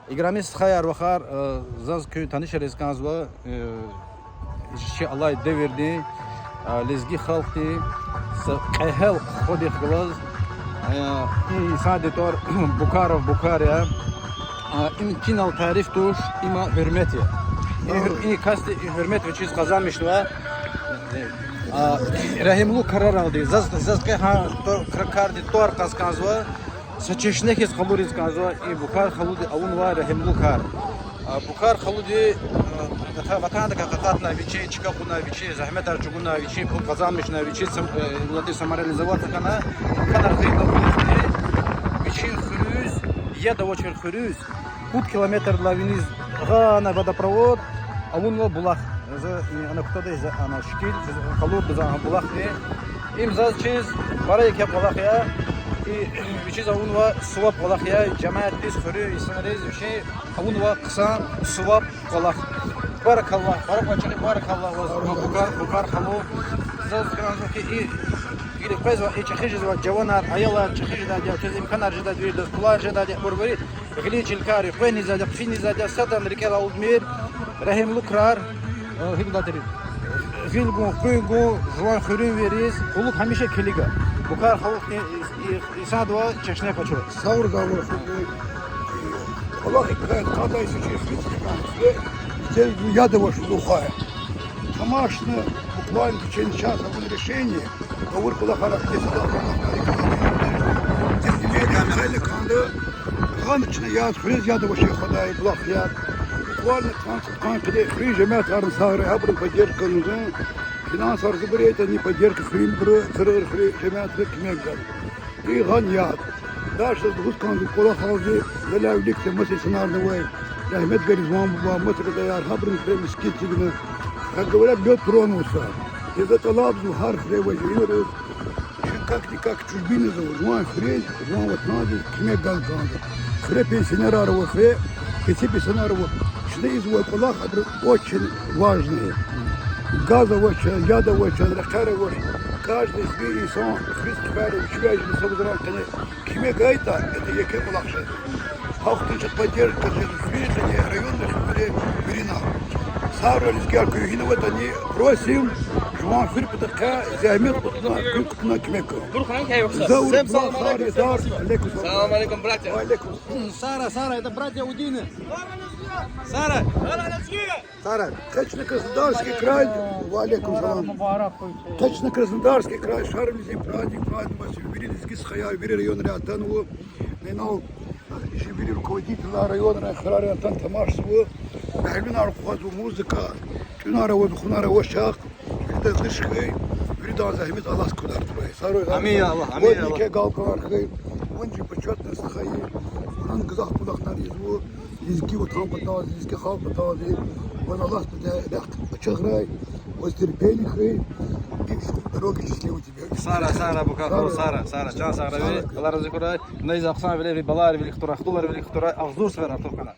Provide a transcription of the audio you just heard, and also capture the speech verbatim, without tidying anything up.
Играми стхаяр-вахар, э, заз куьн танишариз кӀанзава, э, чи алай девирдин, э, лезги халкьдин са кьегьал хвадихъ галаз, э, и инсандин тӀвар Букаров Букар я. Э, им чинал тариф туш, има гьуьрмет я. И гьуьр-, и касди и гьуьрмет вичиз къазанмишнава. Э, регьимлу краралди. Заз, заз кье гьа тӀвар, кра-, кардин тӀвар кьаз кӀанзава. Са чешне хьиз къалуриз кӀанзава, и Букар халуди авунвай регьимлу кар. А, Букар халуди, а, вата-, ватандикай къакъатна вичи, чка кьуна вичи, зегьметар чӀугуна вичи, пул къазанмишна вичи, сам-, э, латӀи самореализоваться хьана, кана хъийна вичи хуьруьз, яд авачир хуьруьз, пуд километрдилай виниз гъана водопровод, авунва булах. За, э, ана кутада за, ана шикил, за къалурда за ана булахни. Им заз чиз пара еке кӀвалах я. И вичиз авунва суваб кӀвалах я. Жемятдиз, хуьруьн инсанриз вичи авунва хъсан суваб кӀвалах. Баракаллагь, баракаллагь, чӀехи баракаллагь ваз, Букар, Букар халу. Заз кӀанзава хьи, и, гила къвезва, и чӀехи жезва жаванар, аялар чӀехи жедайди я, чаз имканар жедайди я, виридаз пулар жедайди я, абур вири гъилин чиликар я, къвезни жеда, хъфизни жеда, садан рикӀел алудмир, регьимлу крар, э, гьикӀ лагьайтӀа, гъил гун, къуьн гун, жуван хуьруьнвийриз къуллугъ гьамиша килига. Букар халу и, и, и, инсандивай чешне къачу. Савр гавур хьуй, кӀвалах хкведай са чиз хьиз хьана, сифте яд авач лугьузвай. Тамашна буквально в течение часа авуна решение, гъавурда кӀвалахар ахъайиз, технология хьайила кӀанда, гъана чна яз хуьруьз яд авачир хвадай булах яд. Буквально кӀан-кӀан къене хуьруьн жемятарни сагърай, гьабурун поддержка гана зун, финансар зубари ятӀани поддержка хуьруьнбуру, Царагъар хуьруьн жемятри куьмек гана. И гъана яд. Дальше заз лугьуз кӀанзава кӀвалахалди, вилик са маса инсанарни авай, рагьмет гайи Ризван буба, маса гадаяр, гьабурун хуьре мискӀин эцигна. Как говорят, мёд тронулся. И за тӀалабзава гьар хуьре авай жегьилриз, чун как-никак чужбинзава, жуван хуьре, жуван ватандиз куьмек гана кӀанда. Хуьре пенсионерар ава, хуьре пенсионерар ава. Чна ийизвай кӀвалах абуру очень важный. Газ авач, яд авач, рекьер авач. Каждый хуьруьн инсан хуьруьз хъфена, вичивай жи са вузран къене куьмек гайитӀа, это еке кӀвалах жезва. Гьахьтин чахъ поддержка жезва хуьруьн къене, районный хуьре, вирина. Сагърай, лезгияр, куьн гьина аватӀани, просим, жуван хуьр патахъай зегьмет кьуна, куьн кутуна куьмек гун. За вур, салам алейкум, сагърай, алейкум салам. Салам алейкум, братья. Ва алейкум. Сагърай, сагърай, это братья Удины. Сагърай. Сагърай. Къе чна Краснодарский край, ва алейкум салам. Къе чна Краснодарский край, Шарвилидин праздник, праздник, вири лезги стхаяр, вири районрай атанва. Инал чи вири руководителар районрай, хуьрерай атана тамашзава. Мугьманар къвезва, музыка, тӀуьнар авазва, хунар авач чахъ. Виридаз гъвиш хьуй, виридан зегьмет Аллагьди квадардай. Сагърай, амин я Аллагь, амин я Аллагь. Вун еке галкӀанар хьуй, вун чи почётный стха хьуй, вун гзаф кӀвалахар ийизва лезги ватан паталди, лезги халкь паталди, ваз Аллагьди рехъ ачухрай, ваз терпение хьуй, и дорога счастливая тебе. Сагърай, сагърай, Букар халу, сагърай, сагърай, чан сагърай ви, Аллагь рази хьурай. Вуна ийиз хъсанвилер, ви балаяр вилик хтурай, хтулар вилик хтурай, агъзур сефер артух хьана.